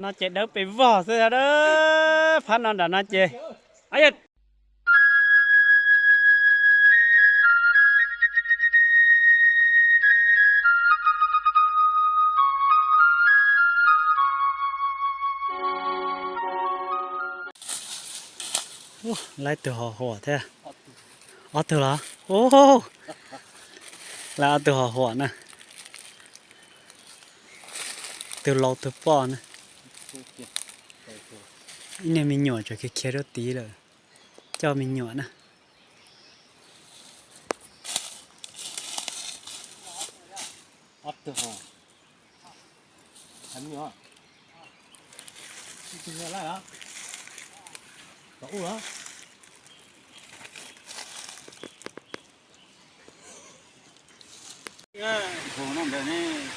No ces dawb pes vog xwb a. Phab no nram no ces laib tug hos huam thiab. Ob tug los? Laib ob tug hos huam na. Tug laus tug poj na. Ib niag me nyuam tseem khiav khiav rau tid lawm. Coj me nyuam na.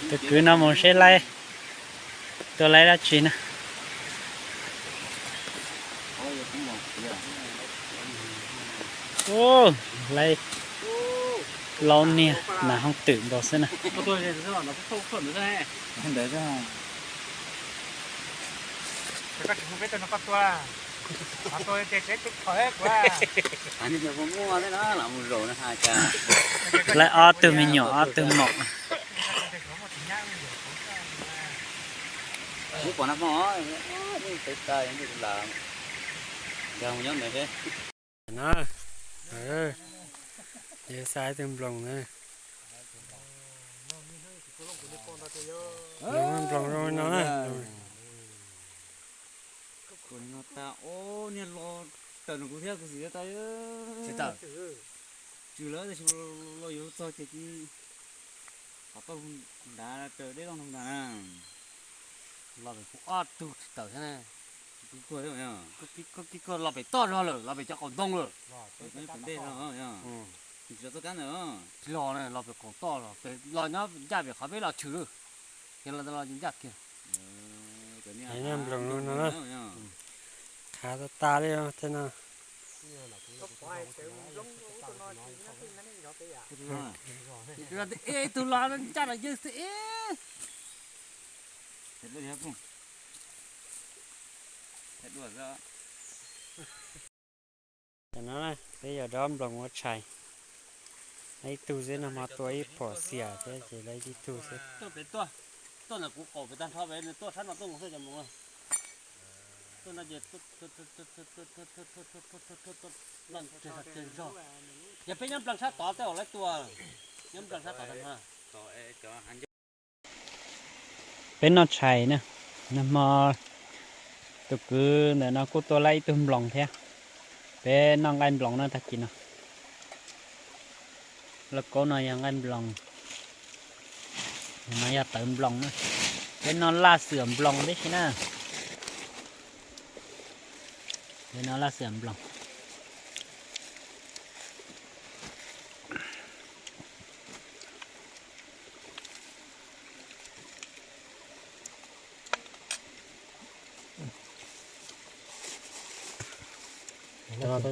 Tus kwv no mus seb laib, tua laib dab tsi na. Laib laub niag nas hooj twm nkaus xwb na. Laib ob tug me nyuam ob tug maum. No, ces xa ib tug nploos na. Nploos zoo no na. Niag los tawm nrog kuv thiab kuv xim tas. Tsw lawm tab sis los yuav txog ces cia li qhov toj nrad raws dej loj nrad na. Los pem kuv ob tug tsis tawm thiab na. Koj kij koj los pem toj zog lawm, los pem cov qaum ntoo lawm. Pem ntej no, tsis los txoj kab ntawd. Tsis los na, los pem qaum toj los, los nyob ncaj pem qhov peb los tshwm lawm. Ces los ncaj kiag. Nploos no na, khav tas tas li tej no. Ib tug los ncaj los yawg xwb ib. Cov no peb yog dob nploos ua tshais. Ib tug xwb no mas tua ib phom xiam thiab ces lawv ib tug xwb. Tuaj ntawm kuv qaum pem tag nrho pem, tuaj sab no tuaj mus xwb cov nploos. Tuaj no ces nploos tseg zog. Yog peb nyob nploos sab tod tej zaum lawv tua, nyob nploos sab tod tag nrho. Peb noj tshais na, nag hmo tus kwv ntawm no kuj tua laib ib tug nploos thiab. Peb noj nqaij nploos na tag kis no. Lauj kaub no yog nqaij nploos, no yog tawv nploos na. Peb noj laj xwm nploos tib si na. Peb noj laj xwm nploos.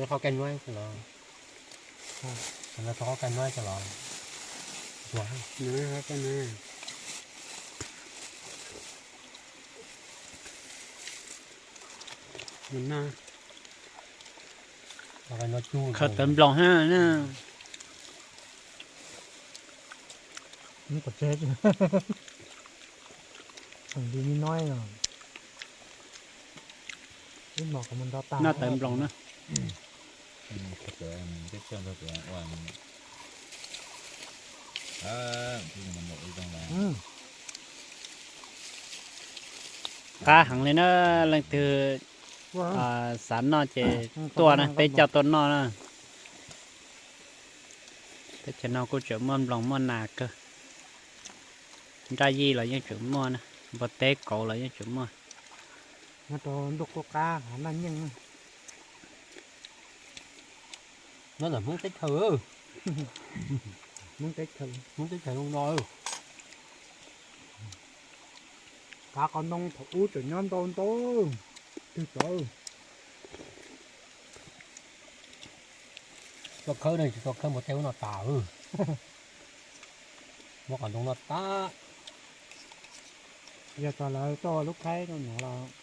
Qhov keej no los, qhov keej no los, qhov keej no, khaws tawv nploos na. Noj tawv nploos na. Qab heev li na, leej twg xav noj ces tuaj na, peb coj tuaj noj na. Teb chaws no kuj tseem muaj nploos muaj nas kawg. Nraj yij los yeej tseem muaj na, npua teb kauv los yeej tseem muaj. Nyob rau ntuj qub qab hav naj nyeej. Nyob ntawm Hmoob teb chaws, Hmoob teb chaws, Hmoob teb chaws zoo no. Kav qhov ntoo thaum ub tseem nyob ntau ntau, twg tod. Tuaj khawb ne, tsis tuaj khawb npua teb ub no tas. Muab qhov ntoo no tas. Yog txog lawv tuaj ua lub khaib rau no los.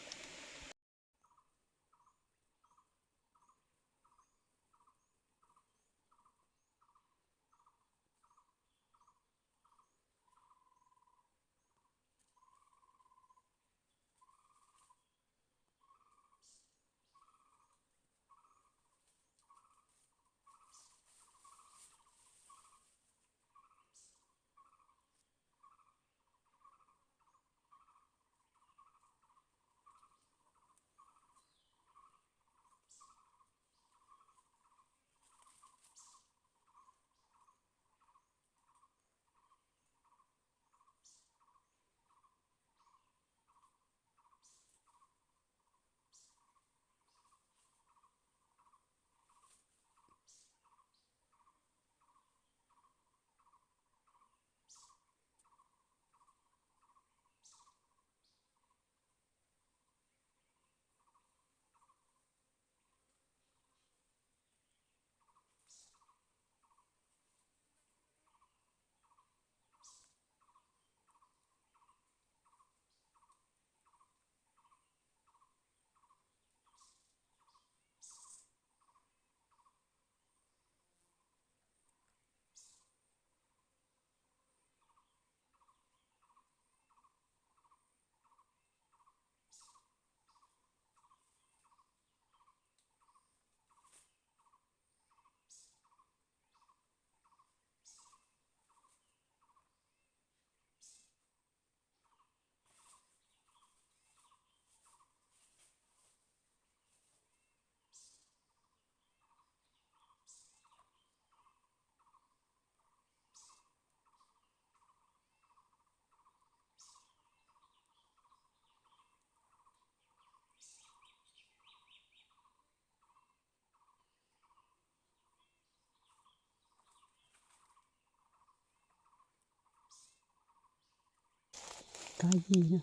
Kab yij na.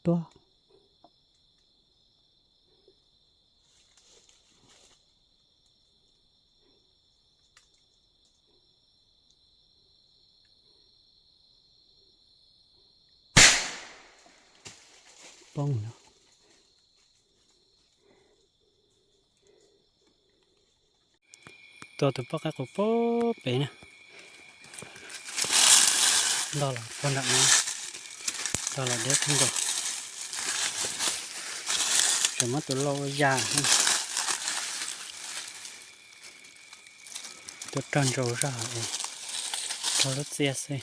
Tuaj. Poob no. Tua tus poj qaib qus pem na. Ntog los puag nram no, ntog los deb kawg nkaus. Tseem muab tus lau ua ya. Tua raug ntsaus zog es raug lub txiaj xwb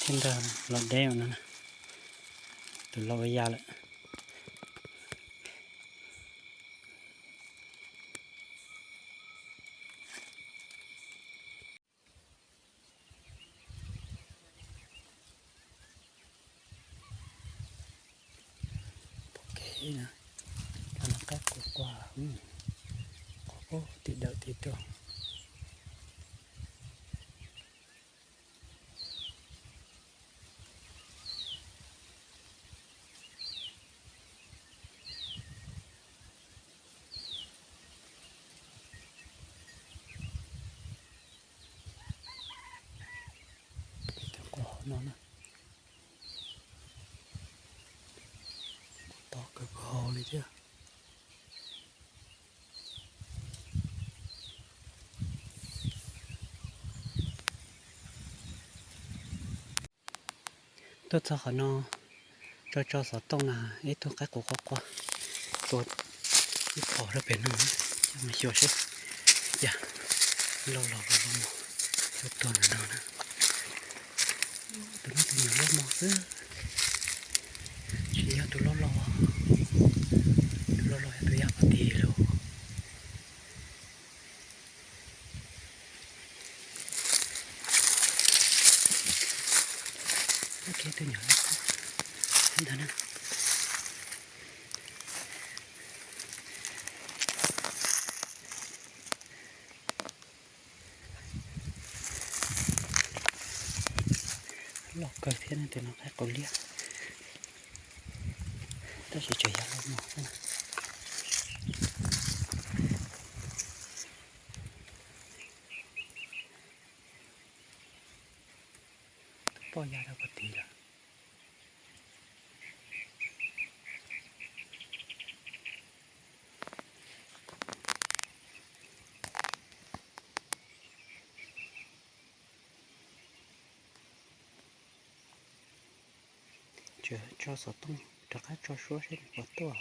thiaj ntog los deb ua no na. Tus lau ua ya lawm. Pom kev na, cov no qaib qus qua, qus pub tim dawm tid tuaj. Cov qua hauv no na, to kawg puag hauv li thiab. Tuaj txog qhov no, tso tso xov tooj na, ib tug qaib qus qua qua, tua ib qho rau pem no, coj mus xyuas seb yog loj los los los mus, tuaj tuag ntawm no na. Tus no tus nyuam loj mos xwb, tsis yog tus loj los, tus loj los yog tus yaj pov tid lauj. Tus nyuam loj ntawd na. Loj kawg thiab na, tus no qaib qus liab, tab sis tseem yog loj mos xwb na. Poj ya rau puag tid lawm. Tso xov tooj rov qab tso suab seb nws puas tuaj.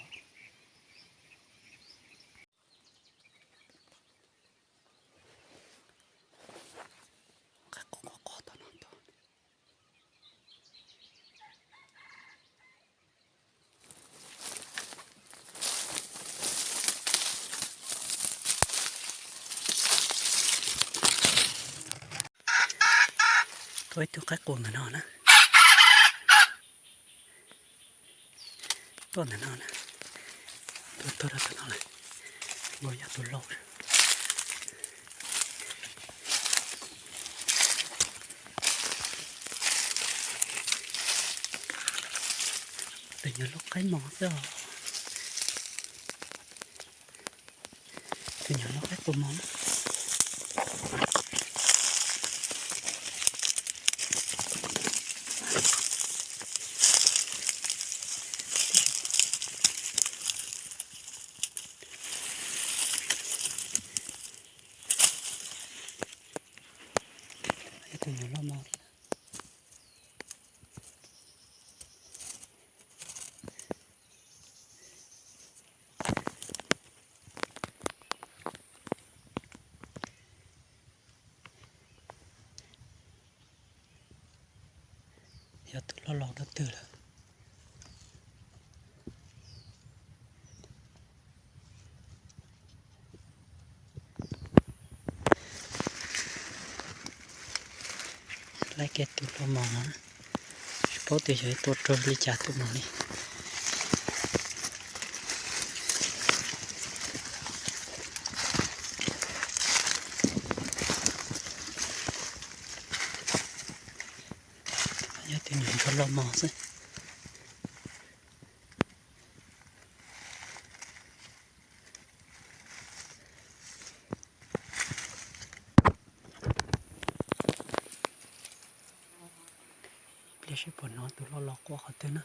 Qaib qus qos qos tom no tuaj. Tuaj ib tug qaib qus ntawm no na. Tuaj ntawm no na. Tuaj tuaj rau tom no lawm. Nkaus yog tus laus. Tus nyuam loj qaib mos xwb os. Tus nyuam loj qaib qus mos na. Yog tus nyuam loj mos thiab. Yog tus loj los tus twg lawm. Laib kiag tus loj mos no, tsis paub tias xyov tua raug li cas tus mos li. Yog tus nyuam ntsuag loj mos xwb. Pliag seb puas hnov tus loj los quaj qhov twg na.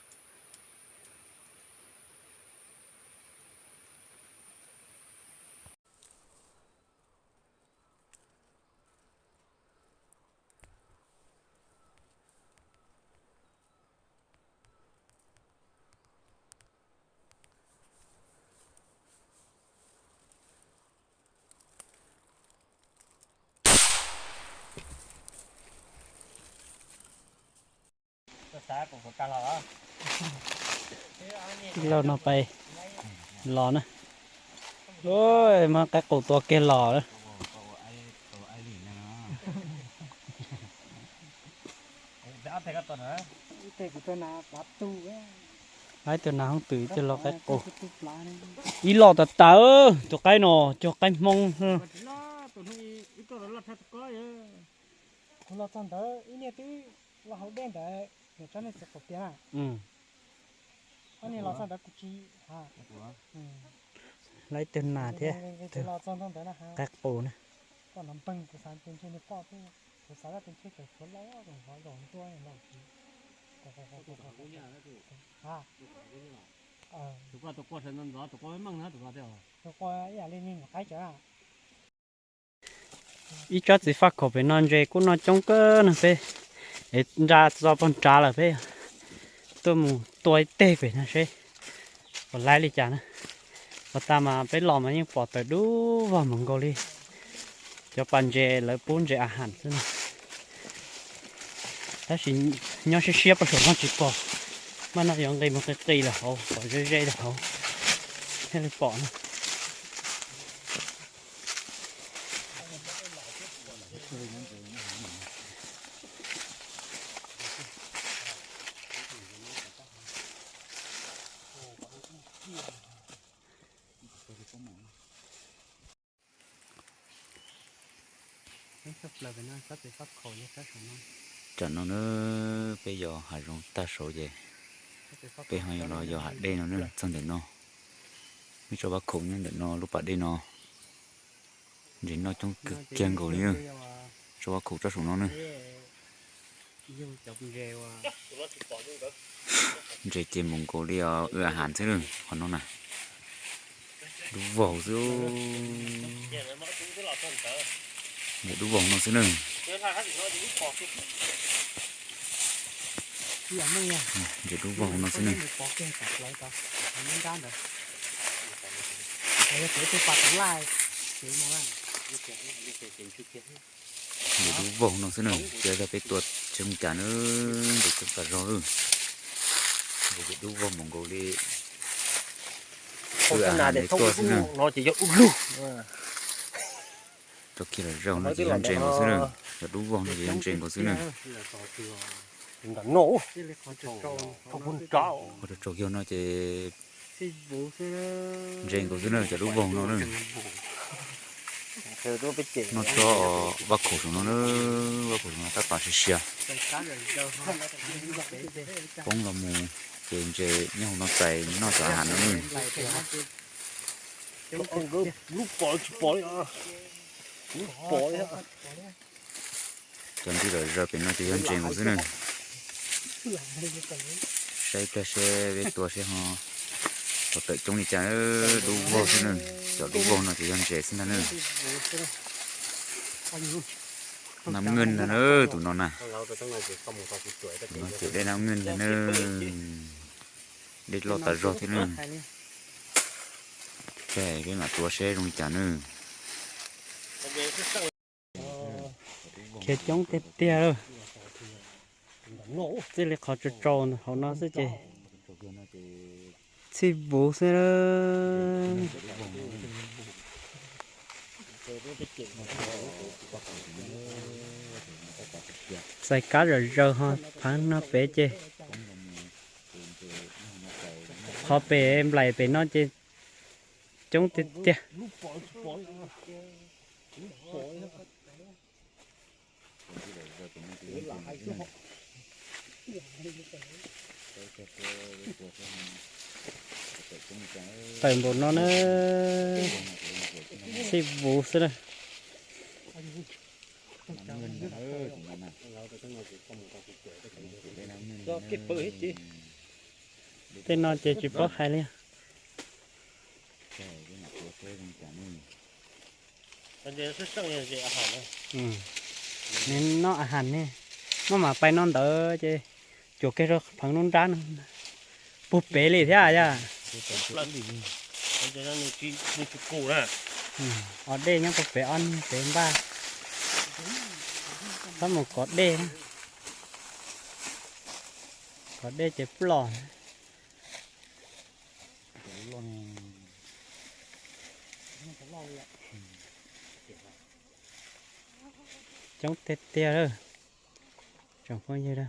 Ib lauj no pais los na. Muab qaib qus tua kiag los. Laib tus nas hoob twm ib tug los qaib qus. Ib los tas tas, tus qaib no cog qaib Hmoob. Kuv los txog ntawd ib niag twb los hauv dej ntawd, niam tsob nej txiv quav tias na. Ob niag los txog ntawd kuv tsis, laib tus nas thiab, los txog ntawd na, qaib qus na. Poj no npeeg kuv xav tias ntshe nws poj thiab, kuv xav tias ntshe tseem tshuav loj, hov zaum ntua los tsis. Tus qua tus qua sawv ntxov tus qua meej na tus qua thiab. Tus qua ib yam li me nyuam qaib cawv. Ib tsob txiv faj khaum pem no ntses kuj noj coob kawg no peb, es nra txo pog nrad lawm peb tuaj mus tua ib teg pem no seb puas laib li cas na. Ua tas mas peb los mas yeej pom tawm dub vog mus nkaus li. Cov pas ntses lawv pub ntses a ham xwb no. Tab sis nyob siab siab poj saum no tsis pom, maj no yuav nqis mus qis qis lawm hauv, pom ze ze lawm hauv thiaj li pom na. Tam no na peb yos hav zoov tag saud ces peb ho yuav los yos hav dej no na txog ntawm no. Muaj tsob vab khaum nyob ntawm no lub pas dej no, ntses noj coob kawg kiag nkaus li na. Tsob vab khaum tsob saum no na. Ntses ces mus nkaus li wb a has xwb na, qhov no na. Dub vog xwb. Ntses dub vog no xwb na. Ntses dub vog no xwb na. Ntses dub vog no xwb na, ces yog peb tua tsis zoo cas na, ntses coob tas zog na. Ntses dub vog mus nkaus li wb a has tuaj xwb na. Rau kiag lawm zaug no ces yog ntses nkaus xwb na, cov dub vog no ces yog ntses nkaus xwb na. Qhov tsaus tsaus kiag no ces ntses nkaus xwb na, cov dub vog no na. Noj tsob vaj khaum saum no na, vaj khaum saum no tab tom siav siav. Poob los mus ces ntses nyob hauv no txais noj cov a has no na. Cov ntws lawm zaws pem no ces yog ntses nkaus xwb na. Saib ib pliag seb peb tua seb ho puas tawm coob li cas. Dub vog xwb na, cov dub vog no ces yog ntses xwb ntag na. Nab nkeej ntag na, tus no na. Tus no ces dej nab nkeej ntag na. Dej loj tas zog thiab na. Ces peb mam tua seb zoo li cas na. Khiav coob tiag tiag lawm. Txij li qhov tsaus tsaus hauv no xwb ces txhij vuv xwb. Txais kab zom zaws ho phav no pem ces qhov pem nplaim pem no ces coob tiag tiag. Tawm npaum no na, txhij vuv xwb na. Tej no ces tsis paub hais li. Nws noj a has ne, muab mas pais no ntawd ces cuam kiag rau pheev lub nrab no. Puag pem li thiab yog. Os dej nyob puag pem ob niag pem npaj. Txhob mus kov dej na. Kov dej ces ploj. Coob tiag tiag lawm tsoom phooj ywg.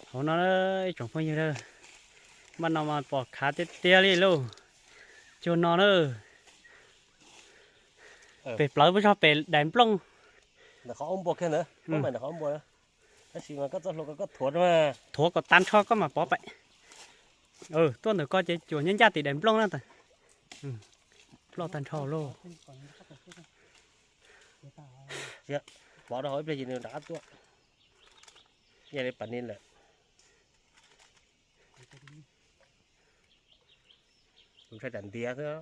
Hauv no ib tsoom phooj ywg, npaj no mas pom khav tiag tiag li lauj. Cuag no na. Pem plawv puas zog pem daim nplooj. Thuav kom tag nrho koj mam pov pem. Tuaj ntawm ko ces cuam nyob ncaj tim daim nplooj na. Ploj tag nrho lauj. Pov rau hauv ib pliag ces nws rov qab tuaj. Yog li pas ni lawm. Tus ntshai tsam ntiav xwb.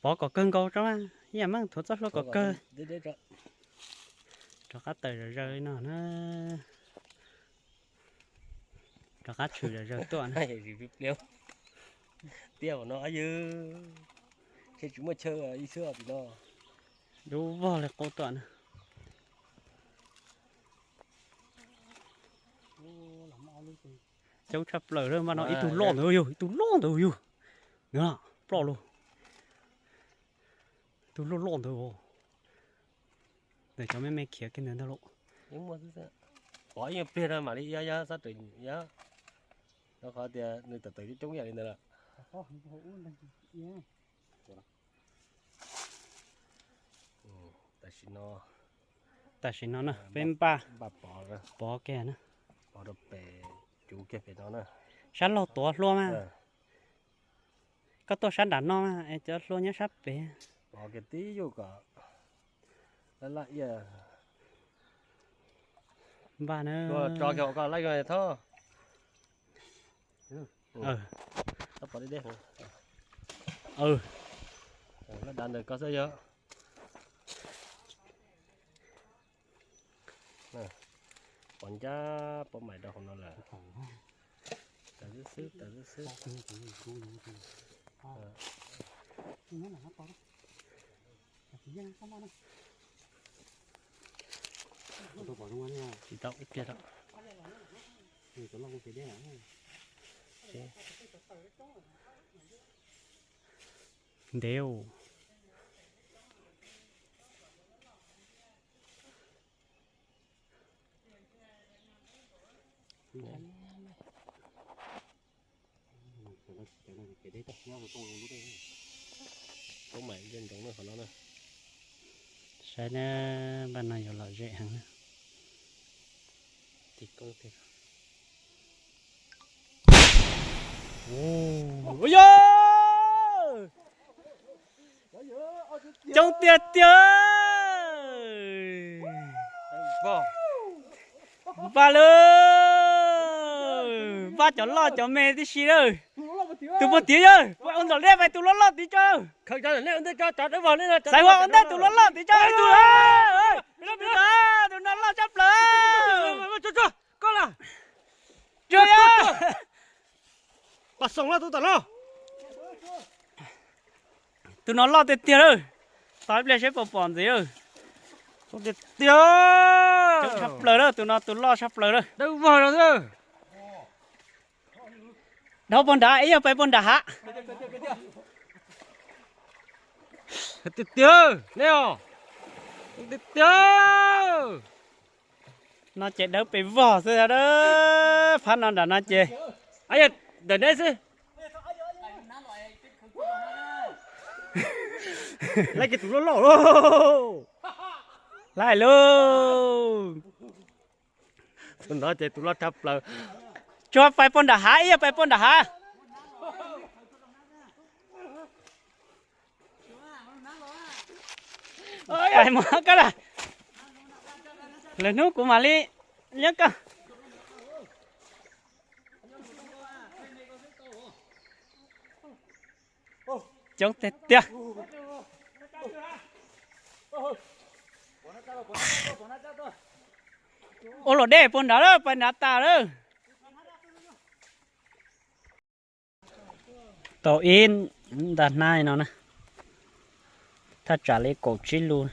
Pov kom kawg nkaus tso, ib yam meej thuav txoj hlua kom kawg. Rov qab tawm zom zaws li no na. Rov qab tshwm zom zaws tuaj na. Tiaj no yog tsis muaj chaw ib xwb tim no. Dub vog li qub tuaj na. Coob tshaj plaws lawm, npaj no ib tug loj ntawd yog, ib tug loj ntawd yog. Nws ploj lauj. Tus loj loj ntawd os. Ntawm cov me me khiav kiag ntawd ntag lauj. Pov ib nyuag pliag no mam li ya ya sab rawm ya. Rau qhov tias nws tawm tawm coob coob yam li ntawd lawm. Tam sim no, tam sim no na peb npaj pov kiag na. Pov rau pem, cuv kiag pem no na. Sab laug tuav hlua mas. Koj tuaj sab nram no mas es cov hlua nyob sab pem. Pov kiag tib yuj kom laj laj iaj. Npaj na. Tso kiag hauv ko laj yuag thob. Pov deb deb. Laj dav ntawm ko xwb yog. Pov ncab pov maim rau hauv no lawm. Taws xwb xwb, taws xwb xwb. Tsis tau ib pliag. Ntev. Saib na, npaj no yuav lom zem heev na. Coob tiag tiag. Npaj lawm, npaj cov loj cov me tib si lawm. Tus puag tid yog, ua ntom dej pais tus loj loj tid tso. Xaiv ua ua ntej tus loj loj tid tso. Tus no loj tshaj plaws. Tsuag yog. Tus no loj tiag tiag lawm. Tos ib pliag seb puas pom ntxiv lawm. Tiag tiag. Coob tshaj plaws lawm, tus no tus loj tshaj plaws lawm. Dhau puag nrad ib yog pais puag nram hav. Tiag tiag, nej os. Tiag tiag. No ces dawb pes vog xwb, phab no nram no ces. Ntawm neb xwb. Laij kiag tus loj loj lauj. Laij lauj. Tus no ces tus loj tshaj plaws. Tsuag pais puag nram hav, ib yog pais puag nram hav. Pais mus koj na. Lwm hnub kuv mam li nyob koj. Coob tiag tiag. Ua luam dej puag nrad lawm, pais nrad tas lawm. Tau ib nta hnab no na, thaj tsam li kaum tsib lub.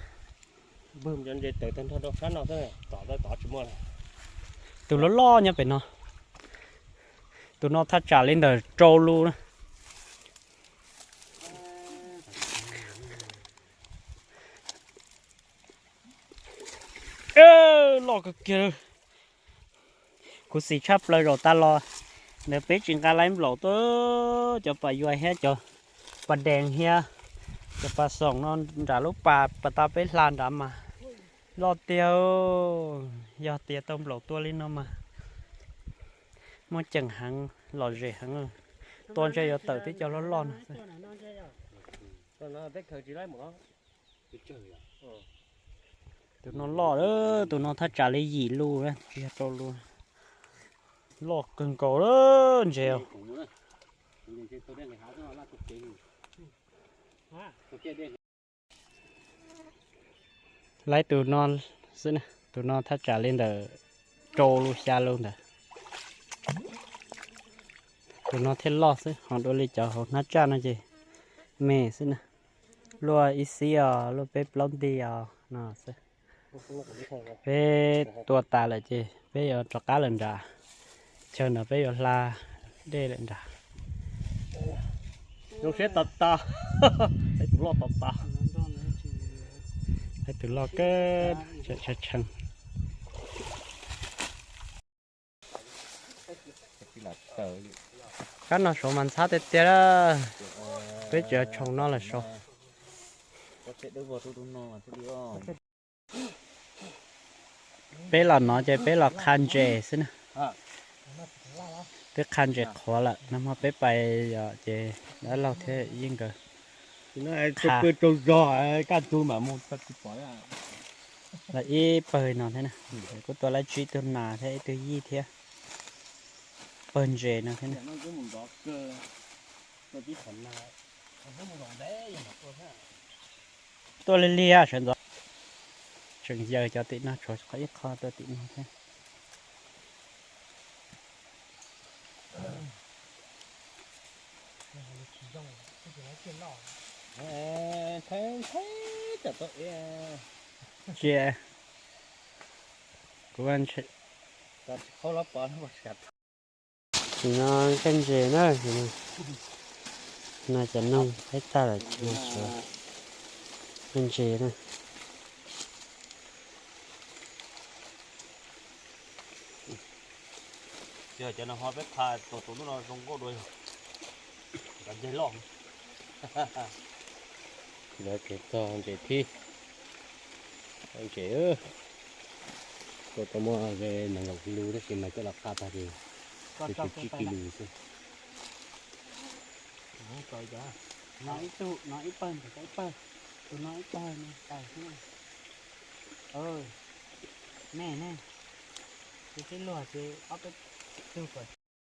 Tus loj loj nyob pem no, tus no thaj tsam li ntawm rau lub na. Loj kawg kiag. Khuv xim tshaj plaws zaum tas los ntawd peb tsis nqa laib nplaum tuaj, cov pas yuav thiab cov pas dees thiab cov pas xoom no nram lub pas pas tas peb hla nrad mas loj tiag. Yog tias tau nplaum tuaj li no mas muaj ceem heev, lom zem heev. Tua ntshe yuav tawm tib co loj loj no. Tus no loj, tus no thaj tsam li yim lub, tsis yog rau lub. Loj kawg nkaus lawm ntses. Laib tus no xwb na, tus no thaj tsam li ntawm rau lub xya lub ntawd. Tus no thiaj loj xwb, ho dua li cov hauv hnab tsaj no ces me xwb na. Luaj ib xib os, luaj peb plaub nti os no xwb. Peb tua tas lawm ces peb yuav rov qab lawm nrad. Chaw no peb yuav hla dej lawm nrad. Zoo siab tas tas. Peb tus loj tas tas. Peb tus loj kawg, tshee tshee. Kab no saud mas ntxhab tiag tiag. Peb tseem tshoom no lawm saud. Peb los no ces peb los qha ntses xwb na. Twb qha ntses qhuav lawm, nag hmo peb pais ces dab laug thiab yeej nkawd Pw rau zog, kaj ntug mam mus tsis pom. Lawv ib pawg no thiab na, kuj tua lawv tsib tug nas thiab ib tug yij thiab, pawg ntses no thiab na. Tuaj lig lig sawv ntxov, tseem yawg cov tim no tshuav qhov ib qho tuaj tim no thiab. Cia kuv no kaj ntses na, no cov noog peb tag lawm, no ntses na. Cov no ho peb tha tus tus hnub no zoo nkauj dua yog cov nceg loj. Lawv tseem txog ntses thib, ntses tuaj tau muaj nees nkaum kis lus tab sis mas coj los qha tag ces tsib kis lus xwb. No ib tug, no ib pawg, ntawm ko ib pawg, tus no ib pawg no, nej ne, ces peb luag ces ob peb tug kom